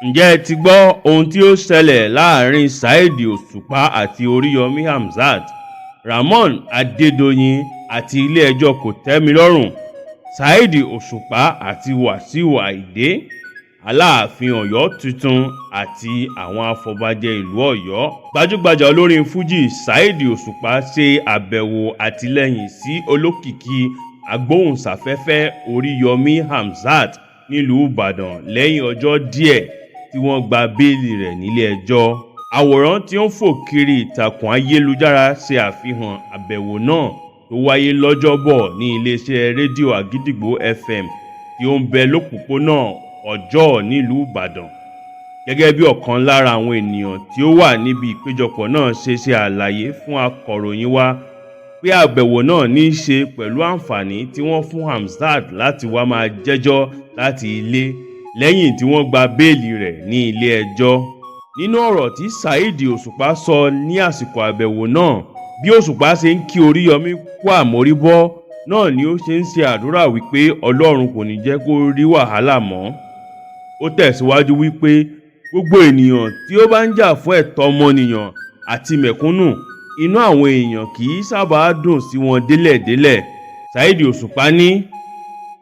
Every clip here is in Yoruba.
Ǹjẹ́ ẹ ti gbọ́ ohun tí ó ṣẹlẹ̀ láàrin Saheed Òṣùpá àti Oríyọmí Hamzat, Rahmon Adédọ̀yìn àti ilé-ẹjọ́ kò-tẹ́-mi-lọ́rùn, Saheed Òṣùpá àti Wàsíù Ayinde, Aláàfin Ọ̀yọ́ tuntun àti àwọn afọbajẹ ìlú Ọ̀yọ́? Gbajúgbajà olórin Fuji Saheed Òṣùpá ṣe àbẹ̀wò àtìlẹ́yìn sí olókìkí agbóhùnsáfẹ́fẹ́ Oríyọmí Hamzat nílùú Ìbàdàn lẹ́yìn ọjọ́ díẹ̀ tí wọ́n gba béèlì rẹ̀ nílé-ẹjọ́. Àwòrán tí ó ń fò kiri ìtàkùn ayélujára ṣe àfihàn àbẹ̀wò náà tó wáyé lọ́jọ́bọ̀ ní iléeṣẹ́ rédíò Àgídìgbo FM tí ó ń bẹ lọ́pọ̀pọ̀nà Ọjọ́ọ̀ nílùú Ìbàdàn. Gẹ́gẹ́ bí ọ̀kan lára àwọn ènìyàn tí ó wà níbi ìpéjọpọ̀ náà ṣe ṣe àlàyé fún akọ̀ròyìn wa pé àbẹ̀wò náà ní í ṣe pẹ̀lú àǹfààní tí wọ́n fún Hamzat láti wá máa jẹ́jọ́ láti ilé lẹ́yìn tí wọ́n gba béèlì rẹ̀ ní ilé-ẹjọ́. Nínú ọ̀rọ̀ tí Saheed Òṣùpá sọ ní àsìkò àbẹ̀wò náà, bí Òṣùpá ṣe ń kí Oríyọmí kú àmóríbọ́ náà ni ó ṣe ń ṣe àdúrà wípé Ọlọ́run kò ní jẹ́ kó rí wàhálà mọ́. Ó tẹ̀síwájú wípé gbogbo ènìyàn tí ó bá ń jà fún ẹ̀tọ́ ọmọnìyàn àti mẹ̀kúnnù, inú àwọn èèyàn kì í sábàá dùn sí wọn délẹ̀délẹ̀. Saheed Òṣùpá ní,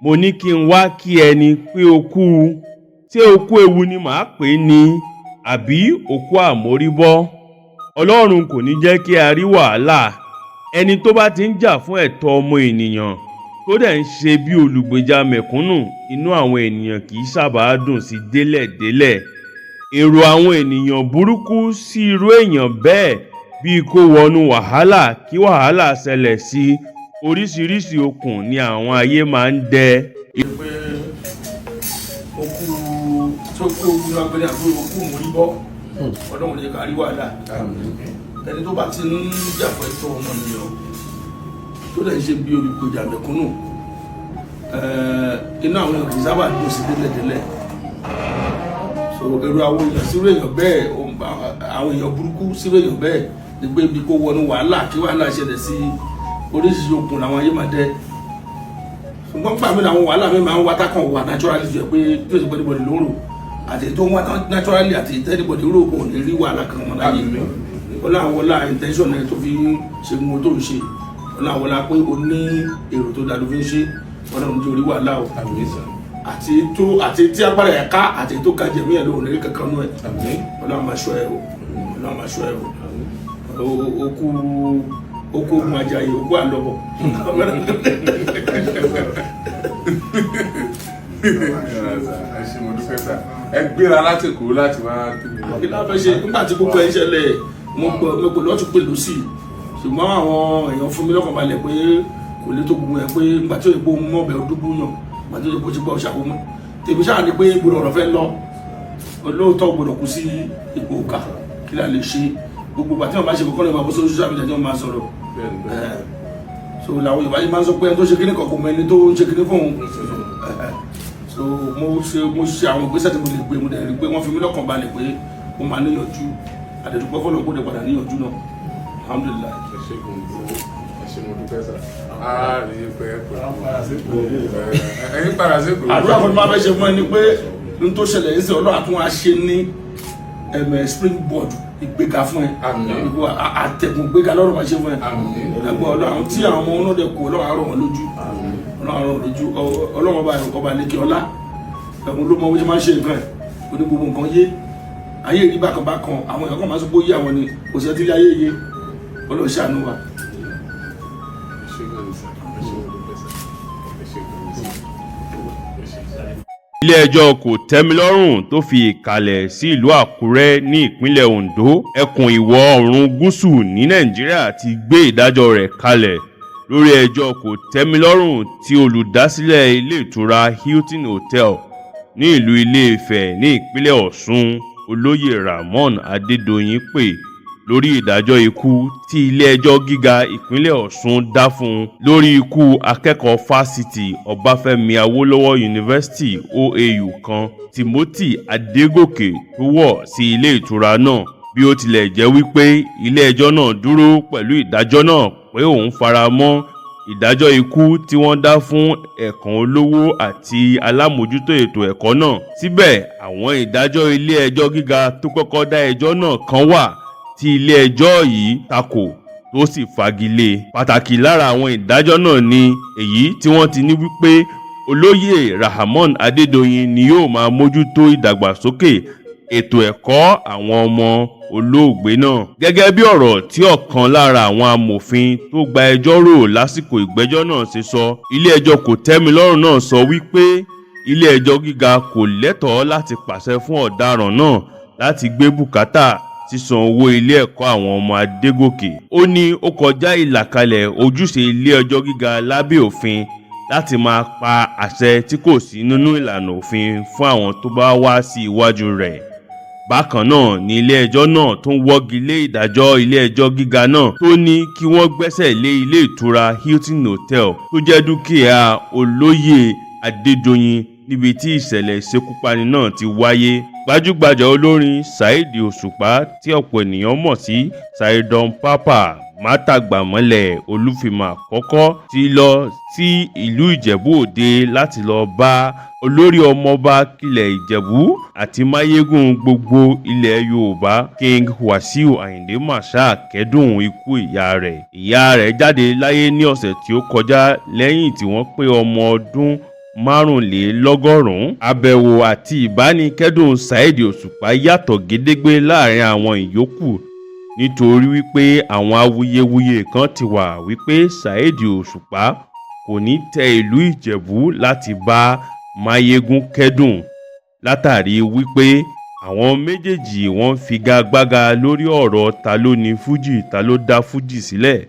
"Mo ní kí n wá kí ẹni pé ó kú, ṣé o kú ewu ni màá pè é ní àbí òkú àmóríbọ́? Ọlọ́run kò ní jẹ́ kí a rí wàhálà. Ẹni tó bá ti ń jà fún ẹ̀tọ́ ọmọ ènìyàn tó dẹ̀ ń ṣe bí olùgbèjà mẹ̀kúnnù, inú àwọn ènìyàn kì í sábàá dùn sí délẹ̀délẹ̀. Èrò àwọn ènìyàn burúkú sí irú èèyàn bẹ́ẹ̀ bíi kó wọnú wàhálà, kí wàhálà ṣẹlẹ̀ sí, oríṣiríṣiì okùn ni àwọn ayé máa ń dẹ." Pé okú tó kó ogun agbẹ́rẹ́ àbúrò okú mórí bọ́, Ọlọ́run lè kárí wàhálà. Ẹni tó bá ti ń jà fún ẹ̀tọ́ ọmọnìyàn, tó lè ṣe bí olùgbèjà mẹ̀kúnnù, inú àwọn èèyàn kì í sábà dùn sí délẹ̀délẹ̀. So èrò àwọn èèyàn sírò èèyàn bẹ́ẹ̀, àwọn èèyàn burúkú sírò èèyàn bẹ́ẹ̀ ni pé ibi kó wọnú wàhálà, kí wàhálà ṣẹlẹ̀ sí, oríṣiríṣi okùn làwọn ayé máa dẹ́. Ṣùgbọ́n pàmí làwọn wàhálà mi máa ń wá tákàn wà naturally jẹ́ pé tí o sì pẹ́ anybody lóró àti tó ń wá naturally àti anybody rò kò ní rí wàhálà kan wọn láyé. Ọlọ́run wọlá intention ẹ̀ tó fi ń ṣe gbogbo tó ń ṣe, Ọlọ́run wọlá pé o ní èrò tó dáa ló fi ń ṣe, Ọlọ́run jẹ́ orí wàhálà o. Àti tó àti tí agbára ẹ̀ ká àti tó ga jẹ̀mí ẹ̀ lóhùn ní kankan nú ẹ̀. Ọlọ́run máa ṣọ́ ẹ o, Ọlọ́run máa ṣọ́ ẹ o. Okú okú ogun ajayi, okú àlọ́bọ̀. Ẹ ṣé, mo dúpẹ́ sà. Ẹ gbéra láti Èkó láti wá kí mi. Kí ló fẹ́ ṣe nígbà tí gbogbo ẹ̀ ń ṣẹlẹ̀? Mo gbọ́, mo kò lọ́tún pè lọ́sì, ṣùgbọ́n àwọn èèyàn fún mi lọ́kàn balẹ̀ pé kò lè tó gbogbo yẹn, pé nígbà tí òyìnbó mú ọbẹ̀ dúdú yàn, nígbà tí òyìnbó ti gbọ́ ṣàkóso tèmi ṣáà ni pé gbọdọ̀ ọ̀rọ̀ fẹ́ lọ, olóòótọ́ gbọdọ̀ kú sí ipò òkà. Kí la lè ṣe? Gbogbo ìgbà tí wọ́n bá ṣe kọ́kọ́ lè máa bọ́ sórí social media tí wọ́n máa sọ̀rọ̀. So làwọn Yorùbá yìí máa ń sọ pé ẹni tó ṣe kíní kan kò mọ ẹni tó ń ṣe kíní fún òun. So mo ṣe àwọn ìgbésẹ̀ tí mo lè gbé, mo dẹ̀ rí pé wọ́n fi mí lọ́kàn balẹ̀ pé mo máa níyànjú. Àdẹ̀dùpẹ́ fọlọ́ kó dẹ̀ padà níyànjú náà, alhamdulillahi. Ẹ ṣé gan, ẹ ṣé, mo dúpẹ́ sà. Á rí i pé ẹ̀yin padà sí Èkó. Àdúrà kan tó máa fẹ́ ṣe fún ẹ ni pé n tó ṣẹlẹ̀ yìí sí, Ọlọ́run àtún wá ṣe ní ẹ̀mẹ̀ springboard ìgbéga fún ẹ. Àmín. Àtẹ̀gùn ìgbéga lọ́rọ̀ máa ṣe fún ẹ. Àmín. Ẹgbẹ́ Ọlọ́run tí àwọn ọmọ ọlọ́dẹ kù, Ọlọ́run á rọ̀ wọ́n lójú, Ọlọ́run á rọ̀ wọ́n lójú. Ọlọ́run ọba, ọba lékè ọlá, ẹ̀hún ló mọ bó ṣe máa ń ṣe nǹkan ẹ̀. Ó ní gbogbo nǹkan yé ayé rí bákan bákan, àwọn èèyàn kan máa sọ pé ó yé àwọn ni, kò sí ẹtí ayé yé. Ọlọ́run ṣàánú wa. Ẹ ṣé gan sà, ẹ ṣé, mo dúpẹ́ sà, ẹ ṣé gan sà, ẹ ṣé. Ilé-ẹjọ́ kò-tẹ́milọ́rùn tó fi ìkàlẹ̀ sí ìlú Àkúrẹ́ ní ìpínlẹ̀ Ondo, ẹkùn ìwọ̀-oòrùn gúúsù ní Nàìjíríà, ti gbé ìdájọ́ rẹ̀ kalẹ̀ lórí ẹjọ́ kò-tẹ́milọ́rùn tí olùdásílẹ̀ ilé ìtura Hilton Hotel ní ìlú Ilé-Ifẹ̀ ní ìpínlẹ̀ Ọ̀ṣun, Olóyè Rahmon Adédọ̀yìn, pè lórí ìdájọ́ ikú tí ilé-ẹjọ́ gíga ìpínlẹ̀ Ọ̀ṣun dá fún un lórí ikú akẹ́kọ̀ọ́ fásitì Ọbáfẹ́mi Awólọ́wọ̀ University, OAU, kan, Timothy Adégòkè, tó wọ̀ sí ilé ìtura náà. Bí ó tilẹ̀ jẹ́ wípé ilé-ẹjọ́ náà dúró pẹ̀lú ìdájọ́ náà pé òun fara mọ́. ìdájọ́ ikú tí wọ́n dá fún ẹ̀kan olówó àti alámòjútó ètò ẹ̀kọ́ náà. Síbẹ̀, àwọn ìdájọ́ ilé-ẹjọ́ gíga tó kọ́kọ́ dá ẹjọ́ náà kan wà tí ilé-ẹjọ́ yìí takò tó sì fagilé. Pàtàkì lára àwọn ìdájọ́ náà ni èyí tí wọ́n ti ní wípé olóyè Rahmon Adédọ̀yìn ni yóò máa mójútó ìdàgbàsókè ètò ẹ̀kọ́ àwọn ọmọ olóògbé náà. Gẹ́gẹ́ bí ọ̀rọ̀ tí ọ̀kan lára àwọn amòfin tó gba ẹjọ́ rò lásìkò ìgbẹ́jọ́ náà ṣe sọ, ilé-ẹjọ́ kòtẹ́milọ́rùn náà sọ wípé ilé-ẹjọ́ gíga kò lẹ́tọ̀ọ́ láti pàṣẹ fún ọ̀daràn náà láti gbé bùkátà sísan owó ilé ẹ̀kọ́ àwọn ọmọ Adégòkè. Ó ní ó kọjá ìlàkalẹ̀ ojúṣe ilé-ẹjọ́ gíga lábẹ́ òfin láti máa pa àṣẹ tí kò sí nínú ìlànà òfin fún àwọn tó bá wá sí iwájú rẹ̀. Bákan náà ni ilé-ẹjọ́ náà tún wọ́gi lé ìdájọ́ ilé-ẹjọ́ gíga náà tó ní kí wọ́n gbẹ́sẹ̀ lé ilé ìtura Hilton Hotel tó jẹ́ dúkìá olóyè Adédọ̀yìn níbi tí ìṣẹ̀lẹ̀ ìṣekúpani náà ti wáyé. Gbajúgbajà olórin Saheed Òṣùpá tí ọ̀pọ̀ ènìyàn mọ̀ sí Saheedon Papa Mátàgbàmọ́lẹ̀ Olúfìmọ̀ àkọ́kọ́ ti lọ sí ìlú Ìjẹ̀bú Òde láti lọ bá olórí ọmọọba kílẹ̀ Ìjẹ̀bú àti máyégún gbogbo ilẹ̀ Yorùbá King Wasiu Ayinde Marshal kẹ́dùn ikú ìyá rẹ̀. Ìyá rẹ̀ jáde láyé ní ọ̀sẹ̀ tí ó kọjá lẹ́yìn tí wọ́n pé ọmọ ọdún 85. Àbẹ̀wò àti ìbánikẹ́dùn Saheed Òṣùpá yàtọ̀ gédégbé láàrin àwọn ìyókù nítorí wípé àwọn awuyewuye kan ti wà wípé Saheed Òṣùpá kò ní tẹ ìlú Ìjẹ̀bú láti bá Máyégún kẹ́dùn látàrí wípé àwọn méjèèjì wọ́n figagbága lórí ọ̀rọ̀ ta ló ní fújì, ta ló dá fújì sílẹ̀.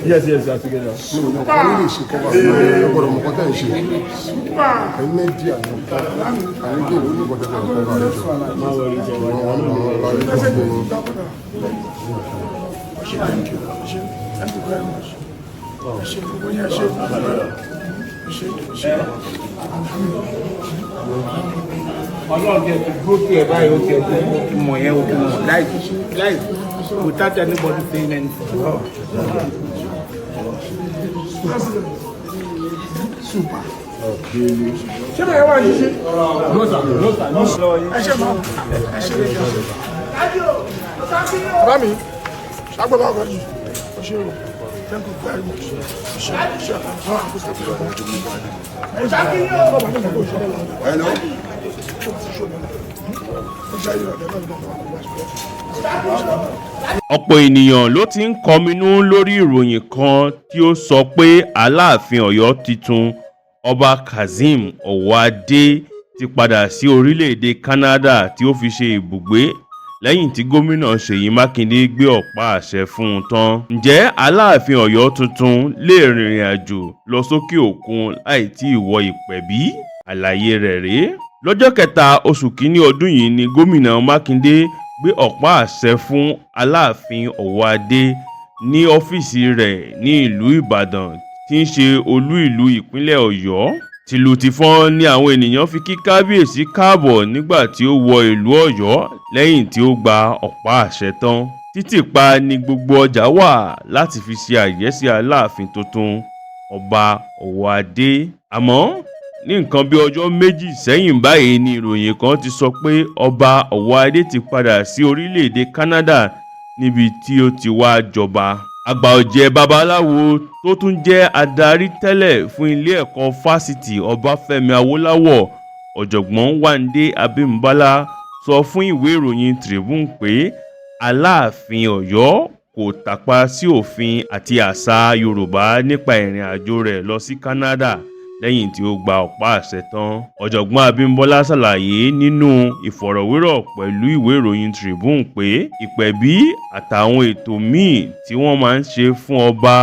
Yes, yes, we are together. Thank you very much. Ọlọ́run tẹ̀ ti dúró tiẹ̀ báyìí, ó tiẹ̀ tó ó ti mọ̀ yẹn, ó ti mọ̀ láì láì without anybody saying anything. Super. Ṣé bẹ́ẹ̀ wá yìí ṣe? No sir, no sir, no. Ẹ ṣe mọ́. Ẹ ṣe lè jọ. Bàbá mi, ṣàgbọ́dọ̀ ọkọ̀ yìí. Ó ṣe o. Thank you very much. Ṣe ṣe àwọn àkóso àti ọ̀gá. Hello. Ọ̀pọ̀ ènìyàn ló ti ń kọminú lórí ìròyìn kan tí ó sọ pé Aláàfin Ọ̀yọ́ tuntun Ọba Kazeem Ọwọ́adé ti padà sí orílẹ̀-èdè Canada tí ó fi ṣe ibùgbé lẹ́yìn tí gómìnà Ṣèyí Mákindé gbé ọ̀pá àṣẹ fún un tán. Ǹjẹ́ Aláàfin Ọ̀yọ́ tuntun lè rìnrìn àjò lọ sókè òkun láì tí ì wọ ìpẹ̀bí? Àlàyé rẹ̀ rèé. Lọ́jọ́ kẹta oṣù kínní ọdún yìí ni gómìnà Mákindé gbé ọ̀pá àṣẹ fún Aláàfin Ọwọ́adé ní ọ́fíìsì rẹ̀ ní ìlú Ìbàdàn tí í ṣe olú ìlú ìpínlẹ̀ Ọ̀yọ́. Tìlù tìfọn ni àwọn ènìyàn fi kí kábíyèsí káàbọ̀ nígbà tí ó wọ ìlú Ọ̀yọ́ lẹ́yìn tí ó gba ọ̀pá àṣẹ tán. Títì pa ni gbogbo ọjà wà láti fi ṣe àyẹ́sí Aláàfin tuntun Ọba Ọwọ́adé. Àmọ́ ní nǹkan bí ọjọ́ méjì sẹ́yìn báyìí ni ìròyìn kan ti sọ pé Ọba Ọwọ́adé ti padà sí orílẹ̀-èdè Canada níbi tí ó ti wá jọba. Àgbà ọ̀jẹ̀ babaláwo tó tún jẹ́ adarí tẹ́lẹ̀ fún ilé ẹ̀kọ́ fásitì Ọbáfẹ́mi Awólọ́wọ̀, Ọ̀jọ̀gbọ́n Wándé Abímbọ́lá sọ fún ìwé ìròyìn Tribune pé Aláàfin Ọ̀yọ́ kò tàpá sí òfin àti àṣà Yorùbá nípa ìrìn àjò rẹ̀ lọ sí Canada lẹ́yìn tí ó gba ọ̀pá àṣẹ tán. Ọ̀jọ̀gbọ́n Abímbọ́lá ṣàlàyé nínú ìfọ̀rọ̀wérọ̀ pẹ̀lú ìwé ìròyìn Tribune pé ìpẹ̀bí àtàwọn ètò míì tí wọ́n máa ń ṣe fún ọba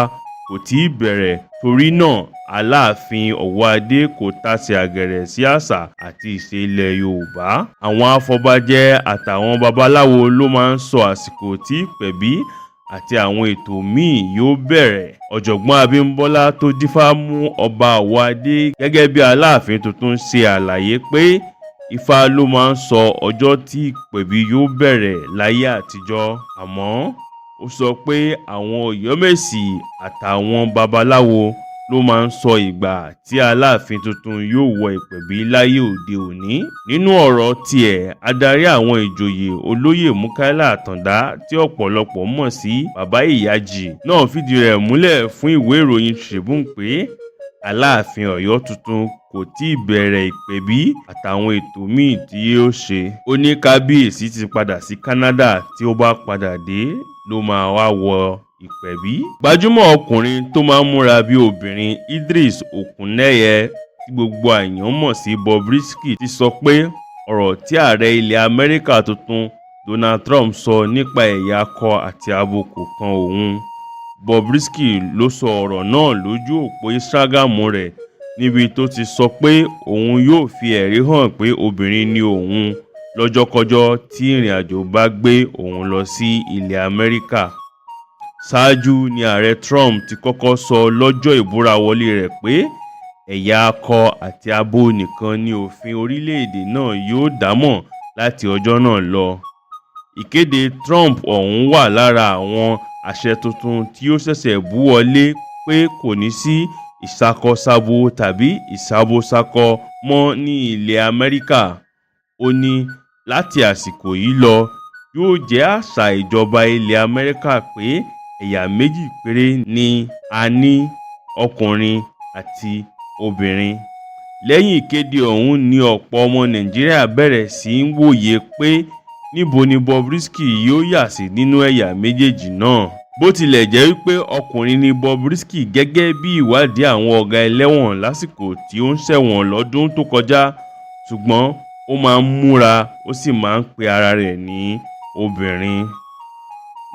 kò tíì bẹ̀rẹ̀, torí náà Aláàfin Ọwọ́adé kò tasẹ̀ àgẹ̀rẹ̀ sí àṣà àti ìṣe ilẹ̀ Yorùbá. Àwọn afọbajẹ àtàwọn babaláwo ló máa ń sọ àsìkò tí ìpẹ̀bí àti àwọn ètò míì yóò bẹ̀rẹ̀. Ọ̀jọ̀gbọ́n Abímbọ́lá tó dífá mú Ọba Ọwọ́adé gẹ́gẹ́ bí Aláàfin tuntun ṣe àlàyé pé Ifá ló máa ń sọ ọjọ́ tí ìpẹ̀bí yóò bẹ̀rẹ̀ láyé àtijọ́, àmọ́ ó sọ pé àwọn Ọ̀yọ́mèsì àtàwọn babaláwo ló máa ń sọ ìgbà tí Aláàfin tuntun yóò wọ ìpẹ̀bí láyé òde òní. Nínú ọ̀rọ̀ tiẹ̀, adarí àwọn ìjòyè Olóyè Mukaila Àtàndá tí ọ̀pọ̀lọpọ̀ mọ̀ sí Bàbá Ìyájì náà fìdí rẹ̀ múlẹ̀ fún ìwé ìròyìn Tribune pé Aláàfin Ọ̀yọ́ tuntun kò tí ì bẹ̀rẹ̀ ìpẹ̀bí àtàwọn ètò míì tí yóò ṣe. Ó ní kábíyèsí ti padà sí Canada, tí ó bá padà dé ló máa wá wọ ìpẹ̀bí. Gbajúmọ̀ ọkùnrin tó máa ń múra bí obìnrin Idris Okuneye tí gbogbo èèyàn mọ̀ sí Bobrisky ti sọ pé ọ̀rọ̀ tí ààrẹ ilẹ̀ Amẹ́ríkà tuntun Donald Trump sọ nípa ẹ̀yà akọ àti abo kò kan òun. Bobrisky ló sọ ọ̀rọ̀ náà lójú òpó Instagram rẹ̀ níbi tó ti sọ pé òun yóò fi ẹ̀rí hàn pé obìnrin ni òun lọ́jọ́kọ́jọ́ tí ìrìnàjò bá gbé òun lọ sí ilẹ̀ Amẹ́ríkà. Ṣáájú ni ààrẹ Trump ti kọ́kọ́ sọ lọ́jọ́ ìbúrawọlé rẹ̀ pé ẹ̀yà akọ àti abo nìkan ni òfin orílẹ̀-èdè náà yóò dámọ̀ láti ọjọ́ náà lọ. Ìkéde Trump ọ̀hún wà lára àwọn àṣẹ tuntun tí ó ṣẹ̀ṣẹ̀ buwọ́lé pé kò ní sí ìṣakọsabo tàbí ìṣabosakọ mọ́ ní ilẹ̀ Amẹ́ríkà. Ó ní láti àsìkò yìí lọ, yóò jẹ́ àṣà ìjọba ilẹ̀ Amẹ́ríkà pé ẹ̀yà méjì péré ni a ní, ọkùnrin àti obìnrin. Lẹ́yìn ìkéde ọ̀hún ni ọ̀pọ̀ ọmọ Nàìjíríà bẹ̀rẹ̀ sí í wòye pé níbo ni Bobrisky yóò yà sí nínú ẹ̀yà méjèèjì náà. Bó tilẹ̀ jẹ́ wípé ọkùnrin ni Bobrisky gẹ́gẹ́ bí ìwádìí àwọn ọ̀gá ẹlẹ́wọ̀n lásìkò tí ó ń ṣẹ̀wọ̀n lọ́dún tó kọjá, ṣùgbọ́n ó máa ń múra ó sì máa ń pe ara rẹ̀ ní obìnrin.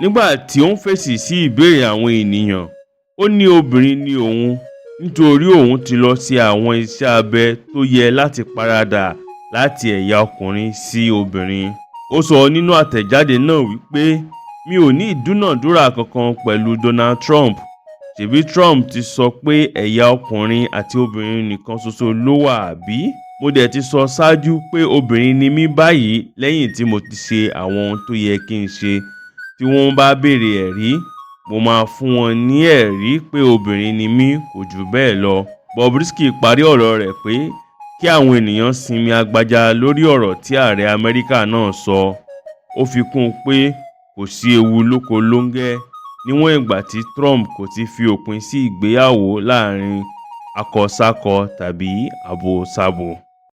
Nígbà tí ó ń fèsì sí ìbéèrè àwọn ènìyàn, ó ní obìnrin ni òun nítorí òun ti lọ ṣe àwọn iṣẹ́ abẹ tó yẹ láti paradà láti ẹ̀yà ọkùnrin sí obìnrin. Ó sọ nínú àtẹ̀jáde náà wípé mi ò ní ìdúnàádúrà kankan pẹ̀lú Donald Trump. Ṣèbí Trump ti sọ pé ẹ̀yà ọkùnrin àti obìnrin nìkan ṣoṣo ló wà àbí? Mo dẹ̀ ti sọ ṣáájú pé obìnrin ni mí báyìí lẹ́yìn tí mo ti ṣe àwọn ohun tó yẹ kí n ṣe. Tí wọ́n bá béèrè ẹ̀rí, mo máa fún wọn ní ẹ̀rí pé obìnrin ni mí, kò jù bẹ́ẹ̀ lọ. Bobrisky parí ọ̀rọ̀ rẹ̀ pé kí àwọn ènìyàn sinmi agbájá lórí ọ̀rọ̀ tí ààrẹ Amẹ́ríkà náà sọ. Ó fi kún un pé kò sí ewu lóko lóńgẹ́ níwọ̀n ìgbà tí Trump kò ti fi òpin sí ìgbéyàwó láàrin akọ-sákọ tàbí abo-sábo.